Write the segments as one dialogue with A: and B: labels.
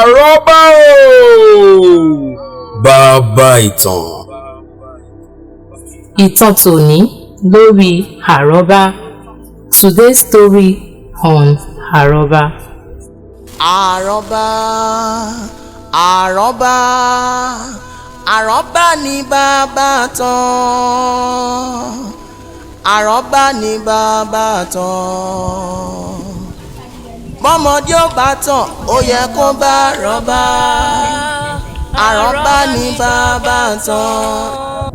A: Àrọ́bá o, bàbá ìtàn.
B: Ìtàn tòní lórí àrọ́bá. Today's story on àrọ́bá.
C: Àrọ́bá, àrọ́bá, àrọ́bá ní bàbá tán. Àrọ́bá ní bàbá tán. Bọ́mọdé ó bá tàn, ó yẹ kó bá àrọ́bá. Àrọ́bá ní bàbá tán.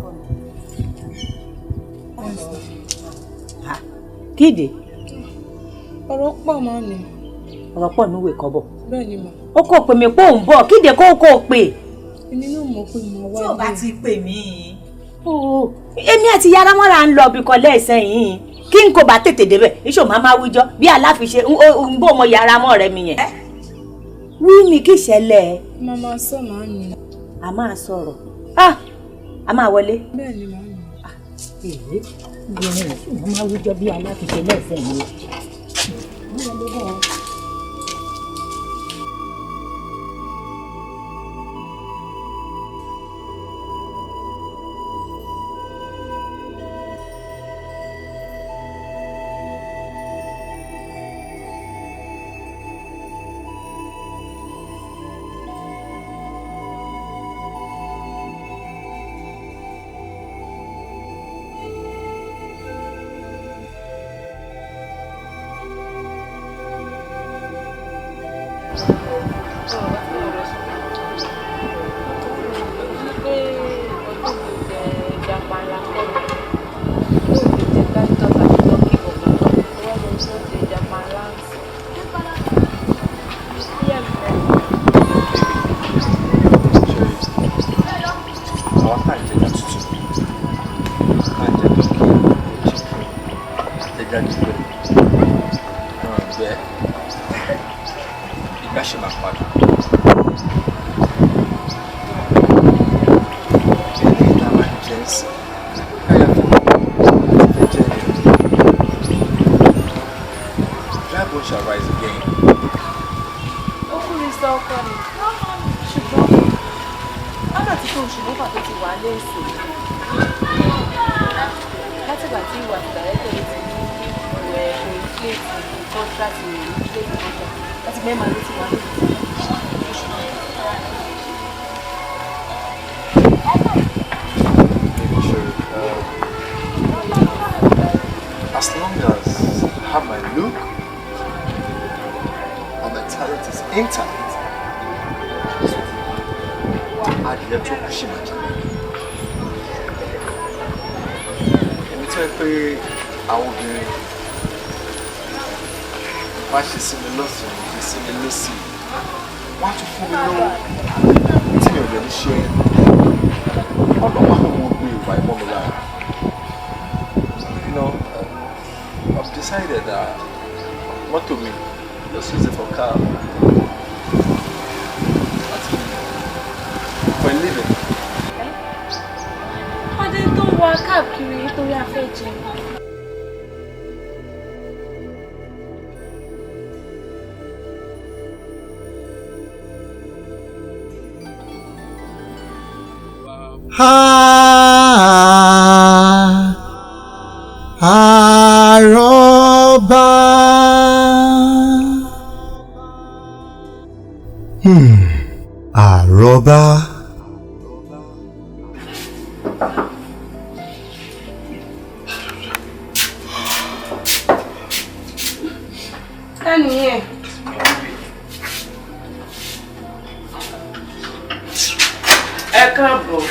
D: Kíde.
E: Ọ̀rọ̀ pọ̀ mọ́ ni.
D: Ọ̀rọ̀ pọ̀ níwèé kọ́bọ̀.
E: Bẹ́ẹ̀ ni mà.
D: Ó kò pè mí pé òun bọ̀, kíde kó kò pè.
E: Èmi náà mọ̀ pé mo wá
D: Tí ò bá
E: dé.
D: ti pè mí. Èmi àti yàrá mọ́ra ń lọ ibì kan lẹ́sẹ̀ yìí. Kí n kò bá tètè débẹ̀, iṣẹ́ òun máa máa wíjọ́ bí aláfiṣe ń bò mọ yàrá mọ́ rẹ mi yẹn. Wí mi kí ìṣẹ̀lẹ̀.
E: Màmá sọ màá mi.
D: A máa sọ̀rọ̀. A máa wọlé.
E: Bẹ́ẹ̀ ni màá mi.
D: Èyí ìgbìmọ̀ rẹ̀ sì máa wíjọ́ bí aláfiṣe lẹ́sẹ̀ yìí.
F: Àwọn tá à ń jẹja tútù, tá à ń jẹ turkey, chicken, ẹja gbígbẹ, ẹran ìgbẹ́, ìgbà ṣe máa padà. Eléyìí tá a máa ń jẹ ń sìn, káyà fún mi, àti fẹ́ jẹ́ ni. Dry bone shall rise again.
E: Ó kú mi sọ ọkọ mi. Ṣùgbọ́n lọ́nà tí tó oṣù 6 tó ti wà léèsì. Látìgbà tí ìwà àti dàrẹ́tọ̀ ló ti ní ọ̀rọ̀ ẹ̀ kò inflate contract rẹ̀, inflate contract. Láti mẹ́ma ló ti wà léèsì.
F: Baby, sure. As long as I have my look and my talent is intact, adìyẹ tó kú ṣì máa jẹ. Èmi tó yẹ pé àwọn obìnrin wá ṣe sí mi lọ́sàn-án, ṣe sí mi lọ́sì, wọ́n á tún fún mi lówó tí mi ò lè ní ṣe é. Ọlọ́wọ́ àwọn ọmọ gbé ìwà ẹ̀mọ́ mi lára. I've decided that mọ́tò mi, just use it for car àti for a living.
E: Ọdẹ tó ń wa káàkiri nítorí a fẹ́ jẹun.
G: Àrọ́bá. Àrọ́bá.
E: Ká nìyẹn.
H: Ẹ káàbọ̀.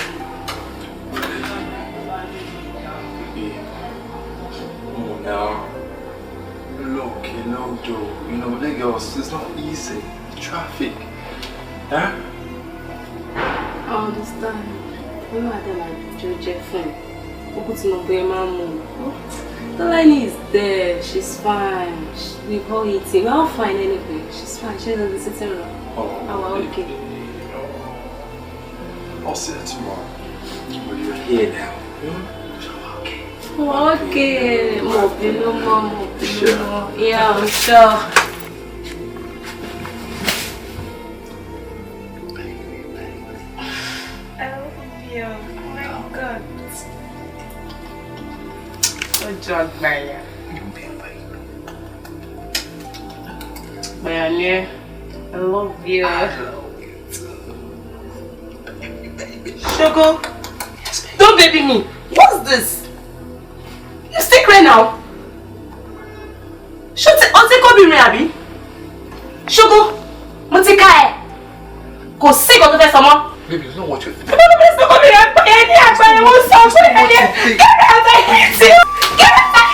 F: Oh, now, look, Joe, Lagos, it's not easy. The traffic. Huh?
E: I understand. Olú Adélàjọ jẹ́ fún mi. Ó kú tí mo bóyá máa ń mú un. Tolani is there. She's fine. We've all eaten. We're all fine anyway. She's fine. She's in the sitting room.
F: Oh,
E: Our okay.
F: I'll see her tomorrow. But you're here now. Hmm? Okay.
E: Okay. Mo bínú mọ́, mo bínú mọ́. Yeah, I'm sure. Ọjọ́ àgbàyà. Àgbàyà ni ẹ́. I love you.
F: I love you too. Baby, baby.
E: Ṣogo. Yes, baby. Don't baby me. What's this? You still cry now? Ṣé o ti kóbìnrin àbí? Ṣogo, mo ti ká ẹ. Kò sí nǹkan tó fẹ́ sọ mọ́.
F: Baby, it's not what you think.
E: Get out, I hate you! Get out!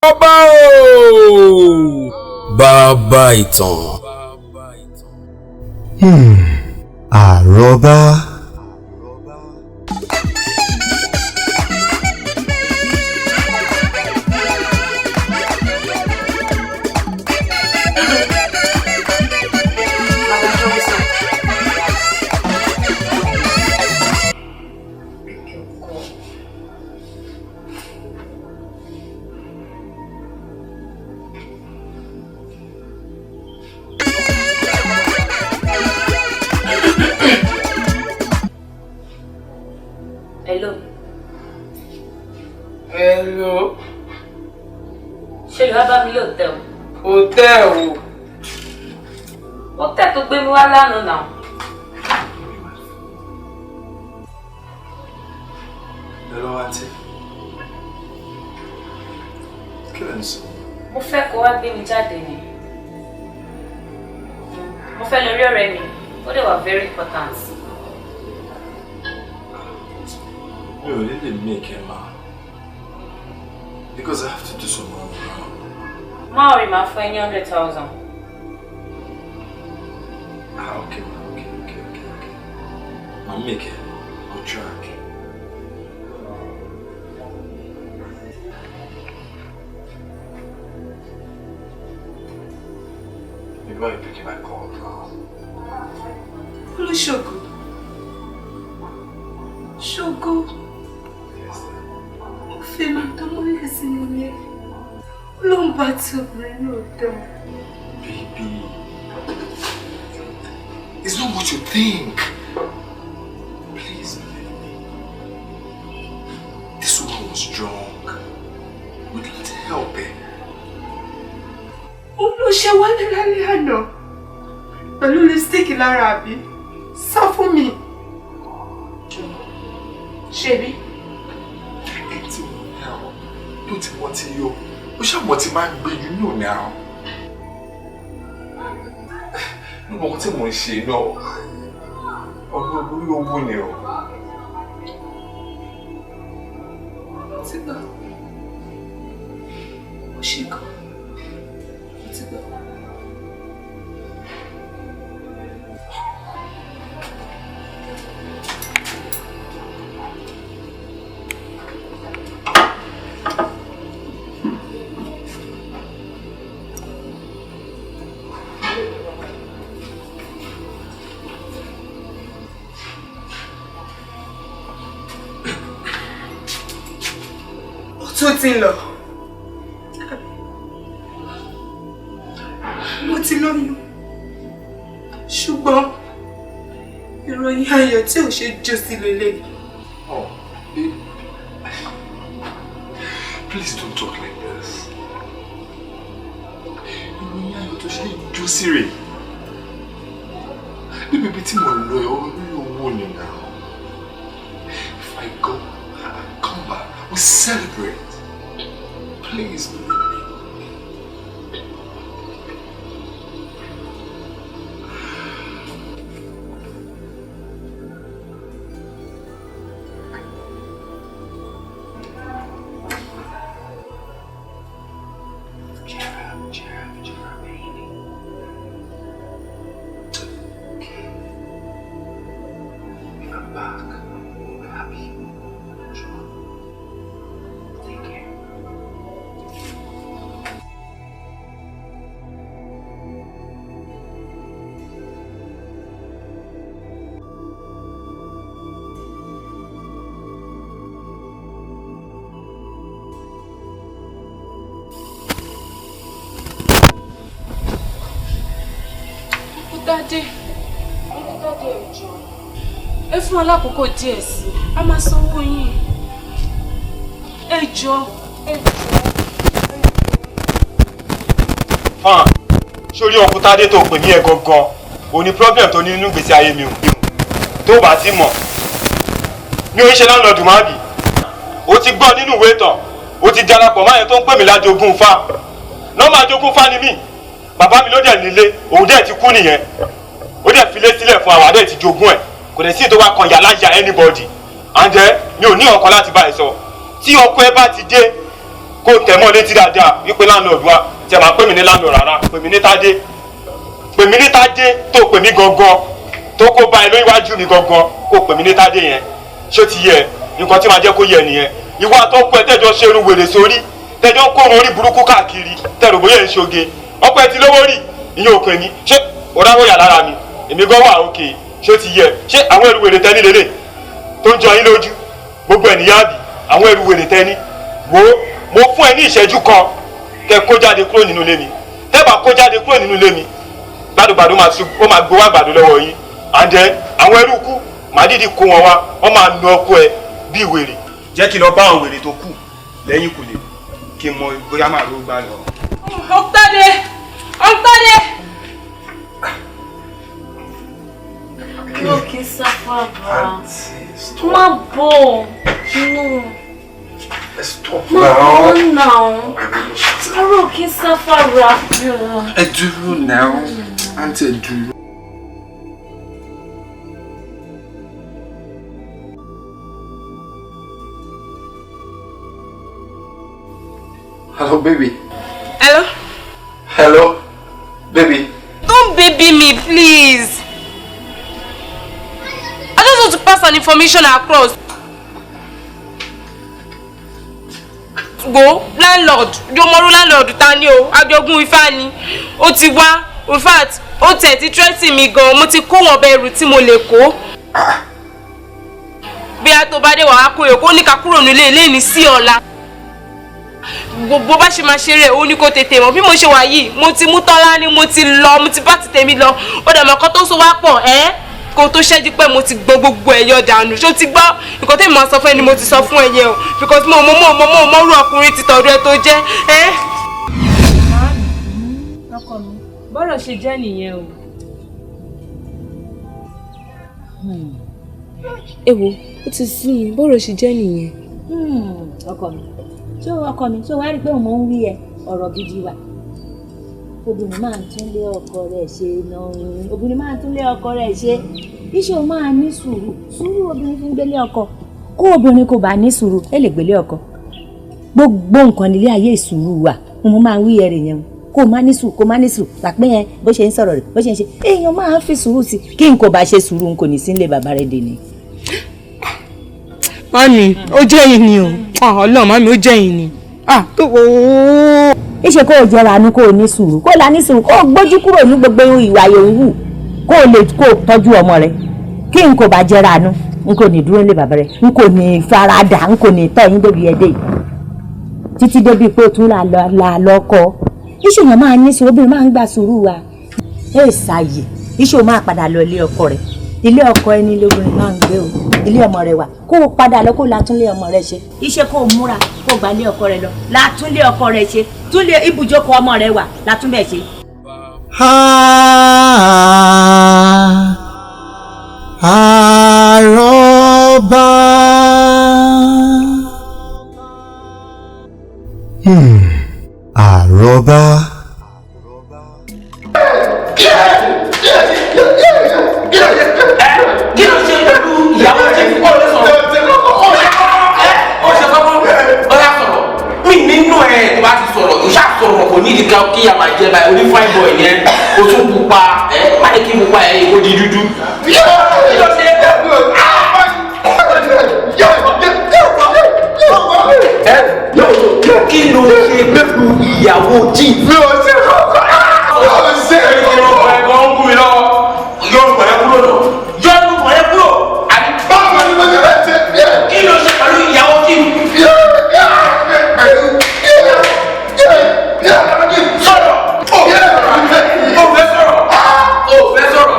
A: Bàbá o! Bàbá ìtàn.
G: Àrọ́bá.
B: Hello.
H: Hello.
B: Ṣé lè wá bá mi lóòótẹ́ o?
H: Hòtẹ́ẹ̀ o.
B: Hòtẹ́ẹ̀ tó gbé mi wá lánàá náà.
F: Hello, auntie. Kí ló ń sọ?
B: Mo fẹ́ kó wá gbé mi jáde ni. Mo fẹ́ lọ rí ọ̀rẹ́ mi. Ó dẹ̀ wà very important.
F: Mi ò ní lè make ẹ ma. Because I have to do some work now.
B: Má rí màá fún ẹ ní 100,000.
F: Ah, okay, ma. Okay. Màá make ẹ. I'll try. You better pick my call now.
E: Olúṣògo. Ṣògo.
F: Yes, dear.
E: Ó fi máa tán mọ́lẹ̀ sínú ilé. Ó ló ń bá ti obìnrin náà dán.
F: Baby, it's not what you think. Please believe me. This woman was drunk. We can't help it.
E: Ó ló ṣe wálé
H: Lálẹ́ àná pẹ̀lú lipstick lára àbí? Sọ fún mi. Ṣebí?
F: Ẹ ti mọ̀ náà, tó ti mọ̀ ti yọ, ó ṣàmọ̀ ti máa ń gbé you know now. Nígbà tí mò ń ṣe náà, ọdún orí owó ni o.
H: Ti gbọ́. Ó ṣe gan. Ó ti gbọ́. Tún ti lọ. Mo ti lóyún. Ṣùgbọ́n ìròyìn ayọ̀ tí ò ṣe jó sí lélẹ̀.
F: Oh, babe. Please don't talk like this. Ìròyìn ayọ̀ tó ṣe jó sí rè. Bíbí ibi tí mo lọ ẹ̀ ọ̀rọ̀ lórí owó ni now. If I go and come back, we celebrate. Please believe me.
H: Cheer up, cheer up, cheer up, baby.
F: Okay. If I'm back, we'll be happy. Sure.
H: Take care.
E: Tádé, Tádé, ẹ jọ̀ọ́. Ẹ fún wa lákòókò díẹ̀ sí i, a máa sanwó yín. Ẹ jọ̀ọ́, ẹ jọ̀ọ́.
I: Fine. Sórí ọkùn Tádé tó pè mí ẹ gangan, ò ní problem tó ní nínú ìgbésí ayé mi o. Tó bá ti mọ̀, mi ò ń ṣe landlord má bì. O ti gbọ́ nínú ìwé ìtàn, o ti darapọ̀ máa yẹn tó ń pè mí lájogún Ifá. Nọ́mbà jogún Ifá ni mí. Bàbá mi ló dẹ̀ nílé, òun dẹ̀ ti kú nìyẹn. Ó dẹ̀ filé sílẹ̀ fún àwa, dẹ̀ ti jogún ẹ̀. Kò dẹ̀ sí ètò wa kan yàrá ya anybody. And then, mi ò ní ọkọ láti bá ẹ sọ. Tí ọkọ ẹ bá ti dé, kó tẹ̀ mọ́ létí dáadáa wípé landlord wa tí a máa pè mí ní landlord rárá, pè mí ní Tádé. Pè mí ní Tádé tó pè mí gangan, tó kó bá ẹ lóríwájú mi gangan, kó pè mí ní Tádé yẹn. Ṣé ó ti yẹ? Nǹkan tí màá jẹ́ kó yẹ nìyẹn. Ìwọ àtọkọ ẹ tẹ́jọ́ ṣerú wèrè sórí, tẹ́jọ́ ń kórun orí burúkú káàkiri, tẹ̀rù bóyá ẹ̀ ń ṣoge. Ọkọ ẹ ti lówó rí, ìyẹn ò pè mí. Ṣé o ráwọ̀ yà lára mi? Èmi gan wà òkè. Ṣé ó ti yẹ? Ṣé àwọn ẹrù wèrè tẹ́ni lélẹ̀ tó ń jọ yín lójú? Gbogbo ẹ̀ níyà bì, àwọn ẹrù wèrè tẹ́ni. Wo, mo fún ẹ ní ìṣẹ́jú kan kẹ́ kó jáde kúrò nínú ilé mi. Tẹ́ bá kó jáde kúrò nínú ilé mi, gbàdúgbàdú ó máa gbowó àgbàdo lọ́wọ́ yín. And then, àwọn ẹrú kú, màá dìdí kó wọn wá, wọ́n máa nu ọkọ ẹ bí wèrè. Jẹ́ kí n lọ bá àwọn wèrè tó kù lẹ́yìn kùlé kí n mọ bóyá màá ló gbà lọ.
E: Ọ̀tádé! Ọ̀tádé!
B: No, kì í sáfàrà.
F: Auntie, stop.
B: Má bọ̀. No.
F: Stop
B: Má
F: now.
B: bọ̀ now. Aró kì í sáfàrà.
F: Ẹ dúró now. Auntie, ẹ dúró. Hello, baby.
E: Hello?
F: Hello, baby.
E: Don't baby me, please. I just want to pass an information across. Go, landlord, Jomoru landlord ta ni o, ajogun Ifá ni. Ó ti wá, in fact, ó tẹ̀ ti threaten mi gan, mo ti kó wọn bẹ̀rù tí mo lè kó. Bí a tó bá dé wàá kó yòókù, ó ní ká kúrò nílé ilé ní sí ọ̀la. Gbogbo bá ṣe máa ṣeré, ó ní kó tètè mọ̀. Bí mo ṣe wà yìí, mo ti mú Tọ́lá ni, mo ti lọ, mo ti bá ti tèmi lọ. Ó dẹ̀ mọ̀ nǹkan tó so wá pọ̀, ẹ́ kó tó ṣẹ́jú pé mo ti gbọ́ gbogbo ẹ̀ yọ dànù. Ṣó ti gbọ́? Nǹkan tèmi máa sọ fún ẹ ni mo ti sọ fún ẹ yẹn o. Because mo mo mo mo mo mo rú ọkùnrin ti tọ̀dọ̀ ẹ tó jẹ́, ẹ́.
J: Màámi, ọkọ mi, bọ́lá
E: Bọ́rọ̀ ṣe jẹ́ nìyẹn o. Èwo, ó ti sú mi, bọ́rọ̀ ṣe jẹ́ nìyẹn.
D: Ọkọ mi, ṣé ọkọ mi, ṣé wàá rí i pé òun ń wí ẹ ọ̀rọ̀ gidi wa? Obìnrin máa ń túnlé ọkọ rẹ̀ ṣe náà, obìnrin máa ń túnlé ọkọ rẹ̀ ṣe. Iṣẹ́ o máa ní sùúrù, sùúrù obìnrin fi ń gbélé ọkọ. Kó obìnrin kò bá ní sùúrù, ẹ lè gbélé ọkọ. Gbogbo nǹkan nílé ayé ìsùúrù wà, mo máa ń wí ẹrẹ̀ yẹn. Kó o má ní sùúrù, kó o má ní sùúrù, pàpẹ́ yẹn bó ṣe ń sọ̀rọ̀ rẹ̀, bó ṣe ń ṣe. Èèyàn máa ń fi sùúrù sí, kí n kò bá ṣe sùúrù, n kò ní sí nílé bàbá rẹ̀ dè ní.
H: Mami, ó jẹ́ yìí ni o. Ọlọ́run, mami, ó jẹ́ yìí ni.
D: Ìṣe kó o jẹra ní kó o ní sùúrù, kó o la ní sùúrù, kó o gbójú kúrò ní gbogbo ìwà yòówù, kó o lè kó o tọ́jú ọmọ rẹ. Kí n kò bá jẹra nu, n kò ní dúró nílé bàbá rẹ, n kò ní farada, n kò ní tọ́ yín débi ẹdẹ yìí títí débi pé o tún la lọ́kọ. Iṣẹ́ èèyàn máa ní sùúrù, obìnrin máa ń gba sùúrù wa. Ẹ ṣàyè, iṣẹ́ o máa padà lọ ilé ọkọ rẹ. Ilé ọkọ ẹni lóbìnrin máa ń gbé o, ilé ọmọ rẹ wà. Kó o padà lọ, kó o látúnlé ọmọ rẹ ṣe. Iṣẹ́ kó o múra, kó o gba ilé ọkọ rẹ lọ, látúnlé ọkọ rẹ ṣe, túnlé ibùjókòó ọmọ rẹ wà, látúnbẹ̀ ṣe.
G: Àrọ́bá. Àrọ́bá.
J: Kí ló ṣe pẹ̀lú ìyàwó tí ó lè sọ̀rọ̀? Ó ṣe kọ́kọ́, ó yà sọ̀rọ̀. Mi nínú ẹ̀ tó bá ti sọ̀rọ̀, ìṣá sọ̀rọ̀ kò ní ìdíkà kí a máa jẹ báyìí. Oní fine boy yẹn, o tún pupa, ẹ má lè kí pupa ẹ kó di dúdú. Kí ló ṣe? Kí ló ṣe pẹ̀lú ìyàwó tí?
F: Mi ò ṣe kọ́kọ́. Mi ò ṣe
J: kọ́kọ́. Ẹ̀gbọ́n ń kú mi lọ́wọ́. Yọ̀rùn ẹ̀ kúrò náà. Yọ̀rùn ẹ̀ kúrò.
F: Báwo ni mo ṣe fẹ́ ṣe?
J: Kí ló ṣe pẹ̀lú ìyàwó tí? Sọ̀rọ̀! O fẹ́ sọ̀rọ̀! O fẹ́ sọ̀rọ̀!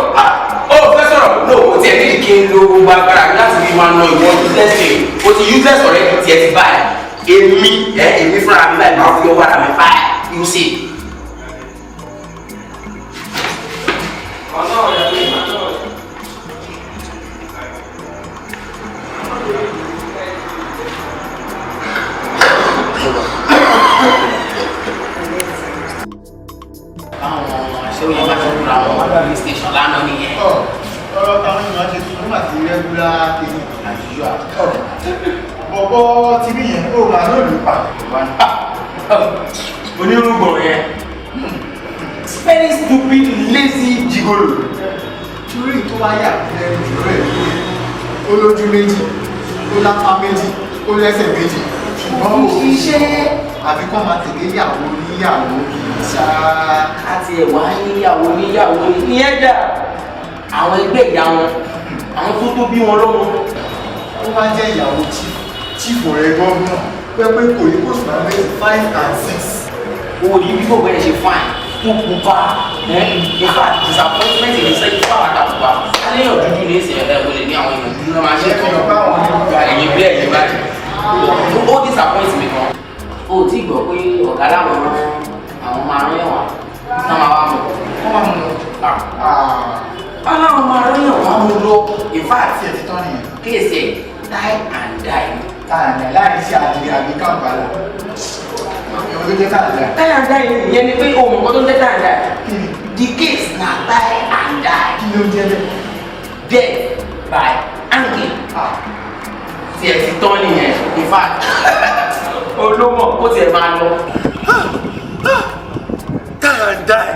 J: O fẹ́ sọ̀rọ̀! No, o tiẹ̀ ní kí n lo gbogbo agbára mi láti fi máa na ìwọ useless thing. O ti useless already, tiẹ̀ ti báyìí. Èmi èmi fúnra mi báyìí máa fi ọwọ́ ara mi báyìí. You see.
F: Ọ̀rọ̀ táwọn èèyàn ṣe tuntun àti rẹ́gúlá kìíní àṣìṣọ́ bọ̀bọ̀ tí bí yẹn ó máa náà ló pa.
J: Onírúgbọ̀n yẹn very stupid lazy gigolo.
F: Torí tó wá yà lẹ́nu jù rẹ̀ ó lójú méjì, ó lápá méjì, ó lẹ́sẹ̀ méjì, ṣùgbọ́n kò ṣiṣẹ́ àfi kọ́ máa tẹ̀lé ìyàwó níyàwó kì í ṣáá.
J: Àti ẹ̀wà níyàwó níyàwó ní ẹ̀dá àwọn ẹgbẹ́ ìyá wọn, àwọn tó tó bí wọn lọ́mọ.
F: Ó máa jẹ́ ìyàwó chief ọ̀rẹ́ gómìnà pẹ́pẹ́ kò ní kò sùn àwọn méjì 5 and 6.
J: Owó yìí bí bọ̀bọ̀ yẹn ṣe fine tó pupa, in fact disappointment ní sẹ́yìn fáwọn àtàkùnfà. Aléyàn dúdú ní ìsìn ẹ̀rẹ́ wọlé ní àwọn èèyàn dúdú náà máa ṣe kọ́ ẹ̀yìn bí ẹ̀yìn báyìí. Ó disappoint mi gan. O ti gbọ́ pé ọ̀gá láwọn àwọn máa rán yàn wá náà máa wá mọ̀.
F: Wọ́n máa mú
J: aláwọn máa rán yàn wá mú lọ. In fact
F: ẹ̀ ti tán nìyẹn.
J: Kéèsì ẹ̀ tie and die.
F: Tie and die láì ṣe àdìrẹ àbí kàǹpàlà. Ìwọ ló jẹ́ tie and die.
J: Tie and die ìyẹn ni pé o mọ̀ nǹkan tó ń jẹ́ tie and die. The case na tie and die.
F: Kí ló ń jẹ́ bẹ́ẹ̀?
J: Death by hanging. Tí ẹ ti tán nìyẹn. In fact olómọ̀ kó tiẹ̀ máa lọ.
F: Tie and die.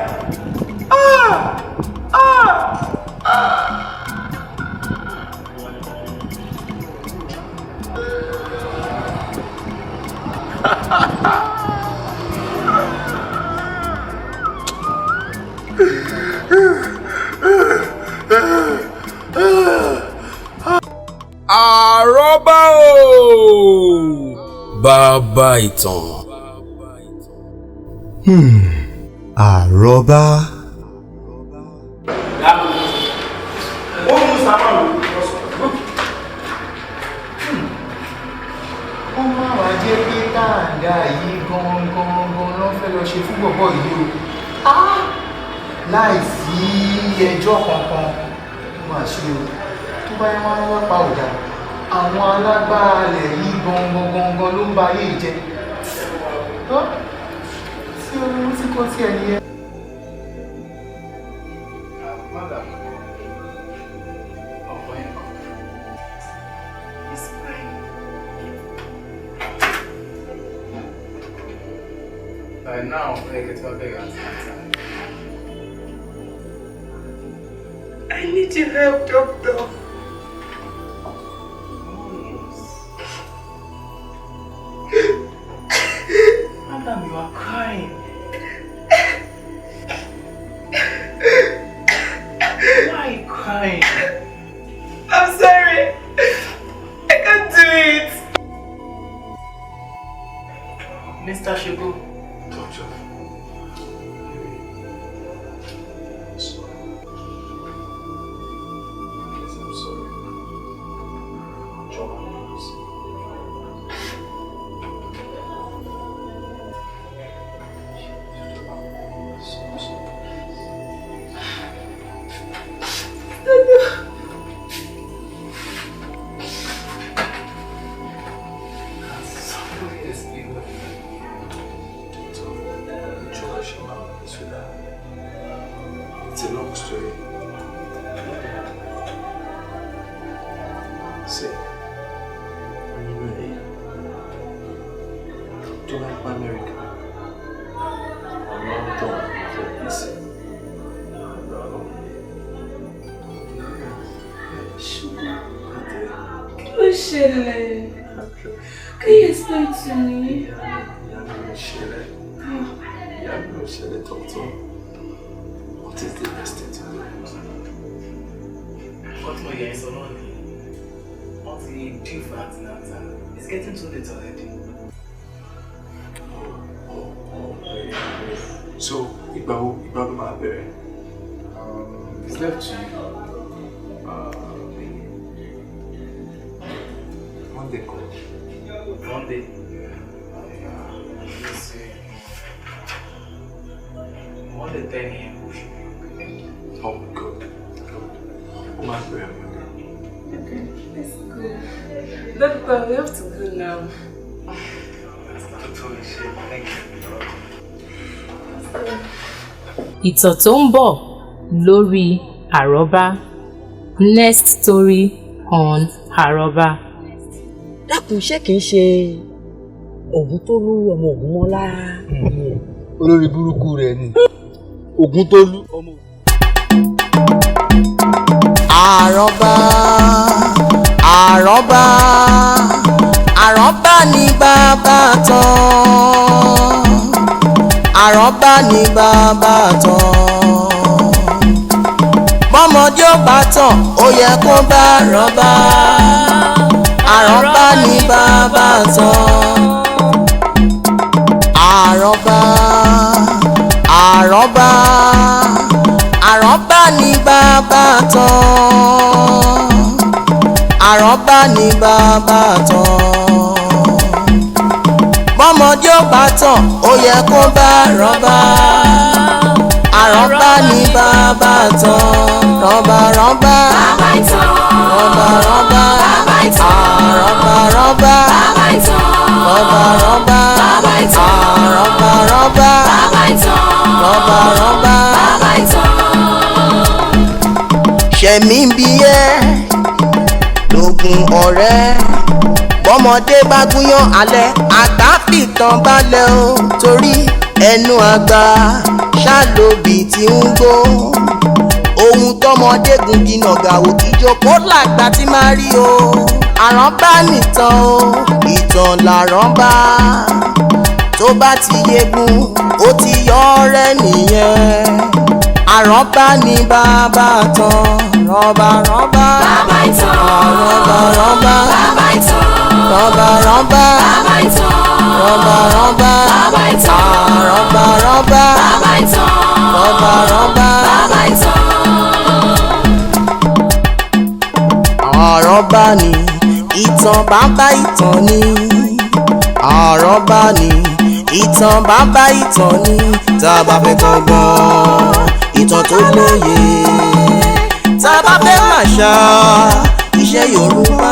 A: Àrọ́bá o! Bàbá ìtàn.
G: Àrọ́bá.
F: Ó máa wá jẹ́ pé táàdá yìí gangan gan ló fẹ́ lọ ṣe fún bọ̀bọ̀ yìí o. Láì sí ẹjọ́ kankan, ó mà ṣe o. Tó bá yẹ wọn wá pa ọ̀dà, àwọn alágbára alẹ̀ yìí gangan gangan ló ń ba ayé jẹ́. Tó tí ohun tí kò tiẹ̀ nìyẹn.
H: Madam, ọkọ yẹn kọ́.
E: It's fine.
H: By now, I get my beg antenatal.
E: I need your help, doctor.
H: Madam, you are crying. Why are you crying?
E: I'm sorry. I can't do it.
H: Mr. Shugo.
A: Doctor. I'm sorry. Yes, I'm sorry. John, please.
H: Somebody explain what
A: It's a long story. See, when you ready, do like America or London for peace.
E: Kí ló ṣẹlẹ̀? Can you explain to me?
A: Ìyá mi ò ṣẹlẹ̀, doctor. What is the best thing to do?
H: Nǹkan tí mo yẹ sọ náà ni wọ́n ti due for antenatal. It's getting too late already.
A: Oh, really, really. So, ìgbà wo ló máa bẹ̀rẹ̀?
H: It's left to you.
A: Monday kọ́.
H: Monday. Let's see. Monday 10 a.m. we should be okay.
A: Oh, good. Good. Ó máa bẹ̀rẹ̀ Monday.
E: Okay, let's go. Doctor, we have to go now.
H: Doctor, thank you.
B: Ìtàn tó ń bọ̀ lórí àrọ́bá. Next story on àrọ́bá.
K: Dákun, ṣé kìí ṣe Ògúntólú ọmọ Ògúnmọ́lá?
F: Olórí burúkú rẹ̀ ni Ògúntólú ọmọ.
C: Àrọ́bá, àrọ́bá, àrọ́bá ní bàbá tán. Àrọ́bá ní bàbá tán. Bọ́mọdé ó bá tàn, ó yẹ kó bá àrọ́bá. Àrọ́bá ní bàbá tán. Àrọ́bá, àrọ́bá, àrọ́bá ní bàbá tán. Àrọ́bá ní bàbá tán. Bọ́mọdé ó bá tàn, ó yẹ kó bá àrọ́bá. Àrọ́bá ní bàbá tán. Rọ́bà rọ́bà.
L: Bàbá ìtàn.
C: Rọ́bà rọ́bà.
L: Bàbá ìtàn.
C: Àrọ́bà rọ́bà.
L: Bàbá ìtàn.
C: Rọ́bà rọ́bà.
L: Bàbá ìtàn.
C: Àrọ́bà rọ́bà.
L: Bàbá ìtàn.
C: Rọ́bà rọ́bà.
L: Bàbá ìtàn.
C: Ṣẹ̀mí ń bí ẹ́ lógun ọ̀rẹ́. Bọ́mọdé bá gúnyán alẹ́, àgbà fìtàn balẹ̀ o, torí ẹnu àgbà ṣàlóbì tí ń gbó. Ohun tọmọdé gungi nàgàwò, ìjókòó làgbà tí máa rí o. Àrọ́bá nìtàn o, ìtàn làrọ́bá. Tó bá ti yegun, ó ti yọ ọ̀rẹ́ nìyẹn. Àrọ́bá ní bàbá tán. Rọ́bà rọ́bà.
L: Bàbá ìtàn.
C: Rọ́bà rọ́bà.
L: Bàbá ìtàn.
C: Rọ́bà rọ́bà.
L: Bàbá ìtàn.
C: Rọ́bà rọ́bà.
L: Bàbá ìtàn.
C: Rọ́bà rọ́bà.
L: Bàbá ìtàn.
C: Rọ́bà rọ́bà.
L: Bàbá ìtàn.
C: Àrọ́bá ni ìtàn bàbá ìtàn ni. Àrọ́bá ni ìtàn bàbá ìtàn ni. Tá a bá fẹ́ kọ́gbọ́n. Ìtàn tó lóye, tá a bá fẹ́ màṣá iṣẹ́ Yorùbá.